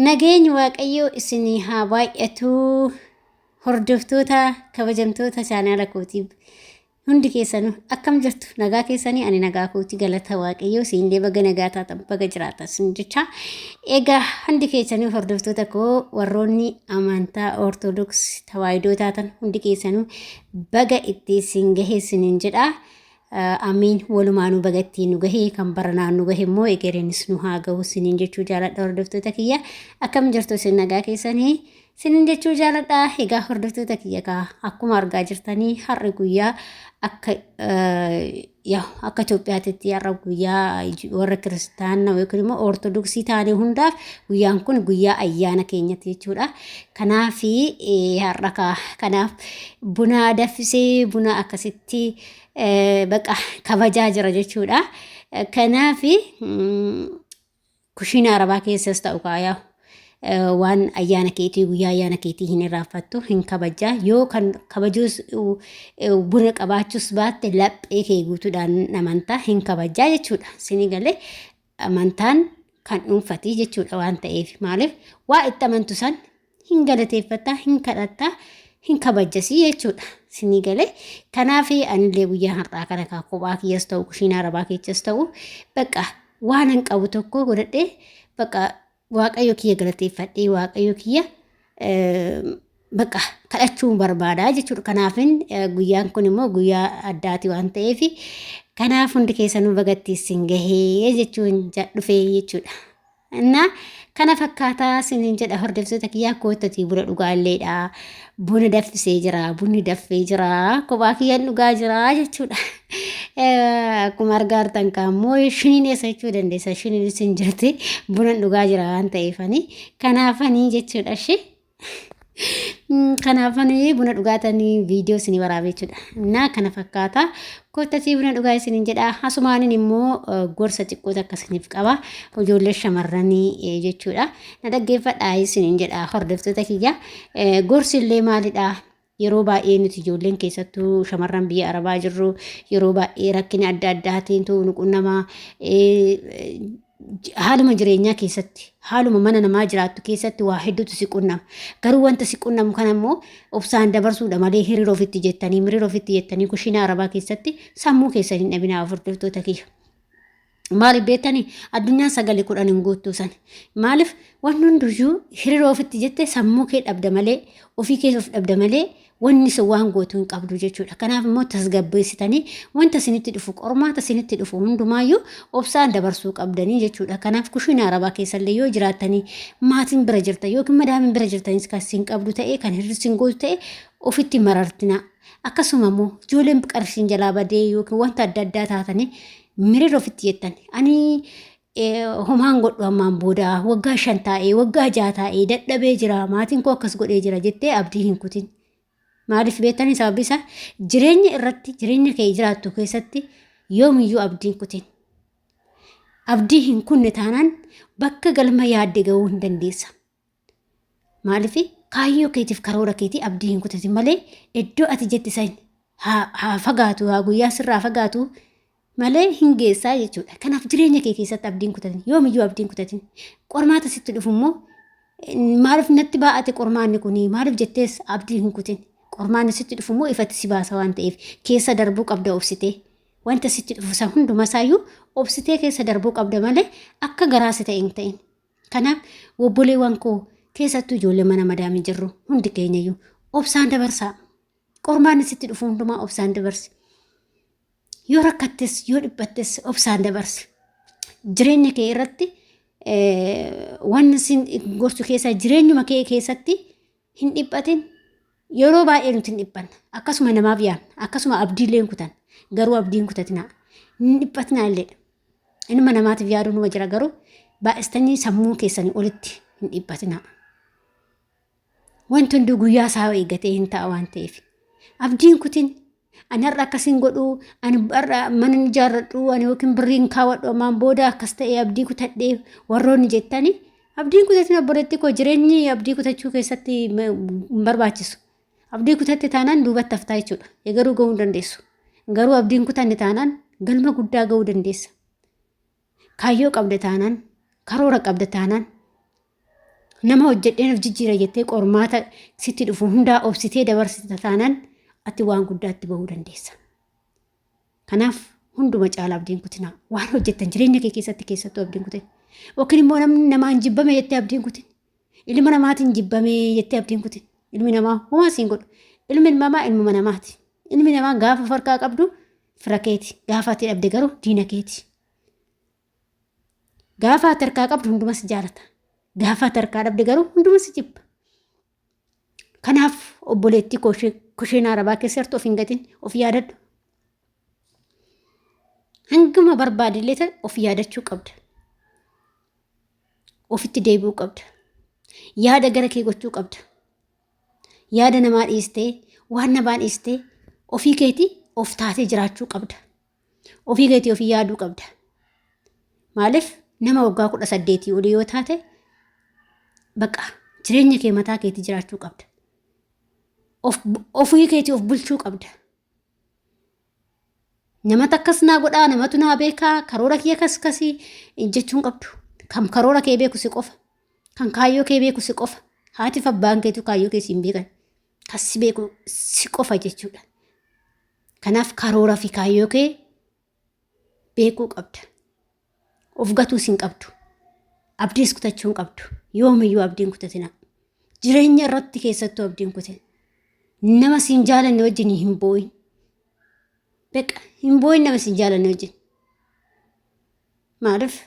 Nageenyi Waaqayyoo isinii haa baay'atu. Hordoftoota kabajamtoota chaanaala kootii hundi keessanuu akkam jirtu? Nagaa keessanii? Ani nagaa kooti, galata Waaqayyoo. Isiinillee baga nagaa taatan, baga jiraatan sin jecha. Egaa hundi keessanuu hordoftoota koo, warroonni amantaa Ortodoksii Tawaahidoo taatan hundi keessanuu baga itti isin gahe isiniin jedha. Amiin, walumaanuu baga ittiin nu gahe. Kan baranaan nu gahe immoo egereenis nu haa gahu isiniin jechuu jaaladha. Hordoftoota kiyya, akkam jirtu isin? Nagaa keessanii isiniin jechuu jaaladha. Egaa hordoftoota kiyya kaa, akkuma argaa jirtanii har'i guyyaa akka yaa akka Itoophiyaatitti har'a guyyaa warra kiristaana yookiin immoo Ortodoksii taane hundaaf guyyaan kun guyyaa ayyaana keenyatti jechuudha. Kanaaf har'a kaa kanaaf buna danfisee buna akkasitti baqa kabajaa jira jechuudha. Kanaaf kushiina arabaa keessas ta'u kaayaa waan ayyaana keetii, guyyaa ayyaana keetii hin irraanfattu, hin kabajaa. Yoo kan kabajuus buna qabaachuus baatte, laphee kee guutuudhaan amantaa hin kabajaa jechuudha. Sini galee amantaan kan dhuunfatii jechuudha waan ta'eef, maaliif waa itti amantu san hin galateeffattaa, hin kadhattaa, hin kabajjasii jechuudha. Sini galee kanaaf anillee guyyaa har'aa kana kaa kophaa kiyyas ta'u, kushiina arabaa keessas ta'u, bakka waan hin qabu tokko godhadhee, bakka Waaqayyo kiyya galateeffadhee, Waaqayyo kiyya bakka kadhachuun barbaadaa jechuudha. Kanaafin guyyaan kun immoo guyyaa addaati waan ta'eef, kanaaf hundi keessanuu bagatti isin gahee jechuun dhufee jechuudha. Innaa kana fakkaataa isiniin jedha hordoftoota kiyyaa, koottatii buna dhugaalleedha. Buna danfisee jira, bunni danfee jira, kophaa kiyyaan dhugaa jira jechuudha. Akkuma argaa jirtan kaammoo shiniin eessa jechuu dandeessa, shiniin isin jirti, buna dhugaa jira waan ta'eefani. Kanaafanii jechuudha ishee. Kanaafanii buna dhugaatanii viidiyoo isinii waraabee jechuudha. Innaa kana fakkaata. Koottatii buna dhugaa isiniin jedha. Asumaaniin immoo gorsa xiqqoo takka isiniif qaba. Ijoollee shamarranii jechuudha. Na dhaggeeffadhaa isiniin jedha hordoftoota kiyya. Gorsi illee maalidha? Yeroo baay'ee nuti ijoolleen, keessattuu shamarran biyya Arabaa jirru, yeroo baay'ee rakkina adda addaatiin nu qunnamaa. Haaluma jireenyaa keessatti, haaluma mana namaa jiraattu keessatti waa hedduutu si qunnama. Garuu wanta si qunnamu kana immoo obsaan dabarsuudha malee hiriira ofitti jettanii, miriira ofitti jettanii kushiinaa arabaa keessatti sammuu keessan hin dhabinaa, hordoftoota kiyya. Maaliif beektanii? Addunyaan sagalee 10 hin guuttuu san. Maaliif wanni hunduyyuu hiriira ofitti jette sammuu kee dhabda malee, ofii kee of dhabda malee, wanni sun waan gootu hin qabdu jechuudha. Kanaaf immoo tasgabbeessitanii wanta isinitti dhufu, qormaata isinitti dhufu hundumaayyuu obsaan dabarsuu qabdanii jechuudha. Kanaaf kushiina arabaa keessallee yoo jiraattanii, maatiin bira jirtan yookiin madaamiin bira jirtanis kan isin qabdu ta'e, kan hir'isuu isin gootu ta'e, ofitti marartina. Akkasuma immoo ijoolleen qarshiin jalaa badee yookiin wanta adda addaa taatanii miriira ofitti jettan. Ani homaan godhu ammaan booda waggaa 5 taa'ee, waggaa 6 taa'ee dadhabee jira, maatiin koo akkas godhee jira jettee abdii hin kutin. Maaliif beektanii? Sababni isaa jireenya irratti, jireenya kee jiraattu keessatti yoomiyyuu abdii hin kutin. Abdii hin kunne taanaan bakka galma yaadde ga'uu hin dandeessa. Maaliif kaayyoo keetiif karoora keetii abdii hin kutatin malee, iddoo ati jette san haa fagaatu, haa guyyaa sirraa fagaatu malee hin geessaa jechuudha. Kanaaf jireenya kee keessatti abdii hin kutatin, yoomiyyuu abdii hin kutatin. Qormaata sitti dhufu immoo maaliif natti baa'ate qormaanni kun, maaliif jettees abdii hin kutin. Qormaanni sitti dhufu immoo ifatti si baasa waan ta'eef keessa darbuu qabda obsitee. Wanta sitti dhufu san hunduma isaayyuu obsitee keessa darbuu qabda malee akka garaa si ta'e hin ta'in. Kanaaf obboleewwan koo, keessattuu ijoollee mana madaamii jirru hundi keenyayyuu obsaan dabarsaa. Qormaanni sitti dhufu hundumaa obsaan dabarsi. Yoo rakkattes, yoo dhiphattes obsaan dabarsi. Jireenya kee irratti waan sin gorsu keessaa, jireenyuma kee keessatti hin dhiphatin. Yeroo baay'ee nuti hin dhiphanna. Akkasuma namaaf yaadna. Akkasuma abdiillee hin kutan. Garuu abdii hin kutatinaa. Hin dhiphatinaa illee. Ilma namaatiif yaaduun numa jira, garuu baay'istanii sammuu keessanii olitti hin dhiphatinaa. Wanti hunduu guyyaa isaa eeggatee hin ta'a waan ta'eef. Abdiin kutin. Ani har'a akkasiin godhu, ani har'a mana hin ijaarradhu, ani yookiin birrii hin kaawwadhu ammaan booda akkas ta'ee abdii kutadhee warroonni jettani. Abdiin kutatin, obboleetti koo, jireenyi abdii kutachuu keessatti hin barbaachisu. Abdii kutatte taanaan duubatti haftaa jechuudha. Garuu gahuu hin dandeessu. Garuu abdiin kutanne taanaan galma guddaa gahuu dandeessa. Kaayyoo qabda taanaan, karoora qabda taanaan, Nama hojjedheen of jijjiira jettee qormaata sitti dhufu hundaa obsitee dabarsita taanaan ati waan guddaatti bahuu dandeessa. Kanaaf hunduma caala abdiin kutinaa. Waan hojjettan jireenya kee keessatti keessattuu abdiin kutin. Yookiin immoo namni namaan jibbame jettee abdiin kutin. Ilma namaatiin jibbame jettee abdiin kutin. Ilmi namaa homaa siin godhu. Ilmi namaa ilmuma namaati. Ilmi namaa gaafa farkaa qabdu fira keeti. Gaafa ati dhabde garuu diina keeti. Gaafa ati harkaa qabdu hunduma si jaalata. Gaafa ati harkaa dhabde garuu hunduma si jibba. Kanaaf obboleettii koo ishee kushiinaa arabaa keessa jirtu of hin gatin of yaadadhu. Hanguma barbaade illee ta'e of yaadachuu qabda. Ofitti deebi'uu qabda. Yaada gara kee gochuu qabda. Yaada namaa dhiistee waan namaa dhiistee ofii keetii of taatee jiraachuu qabda. Ofii keetii ofii yaaduu qabda. Maaliif nama waggaa 18 olii yoo taate bakka jireenya kee mataa keetii jiraachuu qabda. Ofii keetii of bulchuu qabda. Namatu akkas naa godhaa, namatu naa beekaa, karoora kiyya kas kasii jechuun qabdu. Kan karoora kee beeku si qofa. Kan kaayyoo kee beeku si qofa. Haatiif abbaan keetu kaayyoo kee siin beekan. Kan si beeku si qofa jechuudha. Kanaaf karoora fi kaayyoo kee beekuu qabda. Of gatuus hin qabdu. Abdiis kutachuu hin qabdu. Yoomiyyuu abdiin kutatina. Jireenya irratti keessattuu abdiin kutin. Nama siin jaalanne wajjin hin boo'in. Beqa hin boo'in nama siin jaalanne wajjin. Maaliif?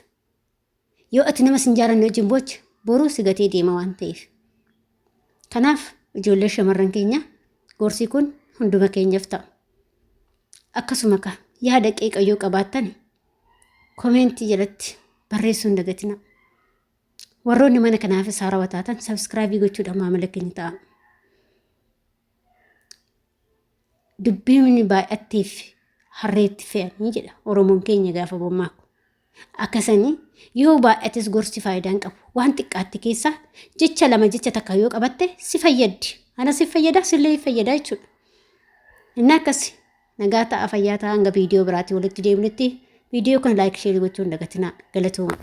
Yoo ati nama sin jaalanne wajjin booche boruu si gatee deema waan ta'eef. Kanaaf ijoollee shamarran keenya gorsi kun hunduma keenyaaf ta'a. Akkasuma ka yaada qeeqa yoo qabaattan komeentii jalatti barreessuu hin dagatinaa. Warroonni mana kanaafis haarawaa taatan sabskraayibii gochuudhaan maamila keenya ta'a. Dubbiin baay'atteef harreetti fe'anii jedha Oromoon keenya gaafa bommaaku. Akkasanii yoo baay'ates gorsi faayidaa hin qabu. Waan xiqqaatti keessaa jecha lama jecha takka yoo qabatte si fayyaddi. Ana si fayyada sillee fayyada jechuudha. Inni akkasi nagaa ta'a fayyaa ta'a hanga viidiyoo biraatii walitti deemnutti viidiyoo kana laayik sheerii gochuu hin dagatinaa galatooma.